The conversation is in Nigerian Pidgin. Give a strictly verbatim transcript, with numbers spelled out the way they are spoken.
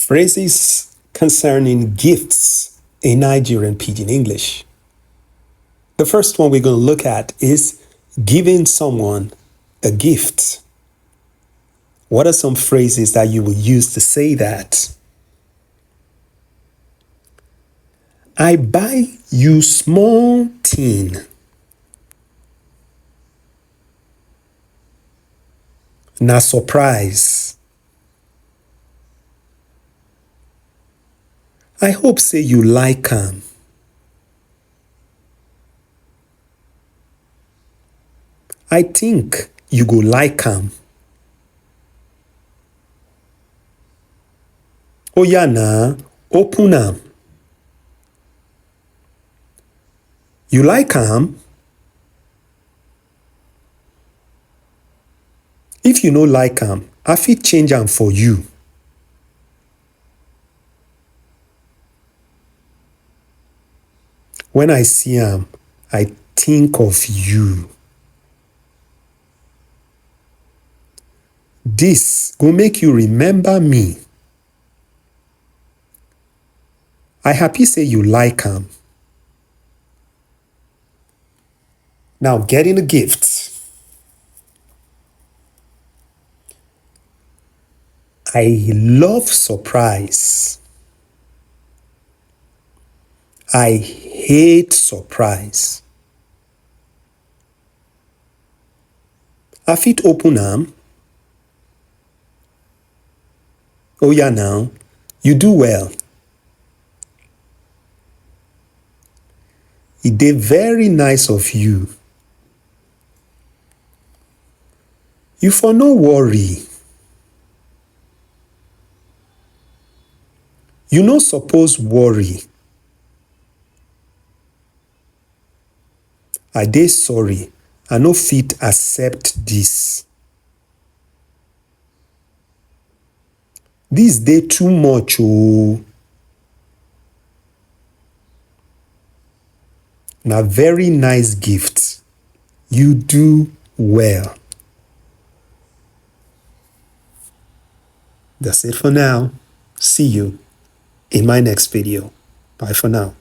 Phrases concerning gifts in Nigerian Pidgin English. The first one we're going to look at is giving someone a gift. What are some phrases that you will use to say that? I buy you small thing. Na surprise. I hope say you like am. I think you go like am. Oya na, open am. You like am? If you no like am, I fit change am for you. When I see am, I think of you. This go make you remember me. I happy say you like am. Now, getting a gift. I love surprise. I hate surprise. I fit open am. Oh yeah, now you do well. E dey very nice of you. You for no worry. You no suppose worry. I dey sorry, I no fit accept this. This dey too much oo. Na very nice gift. You do well. That's it for now. See you in my next video. Bye for now.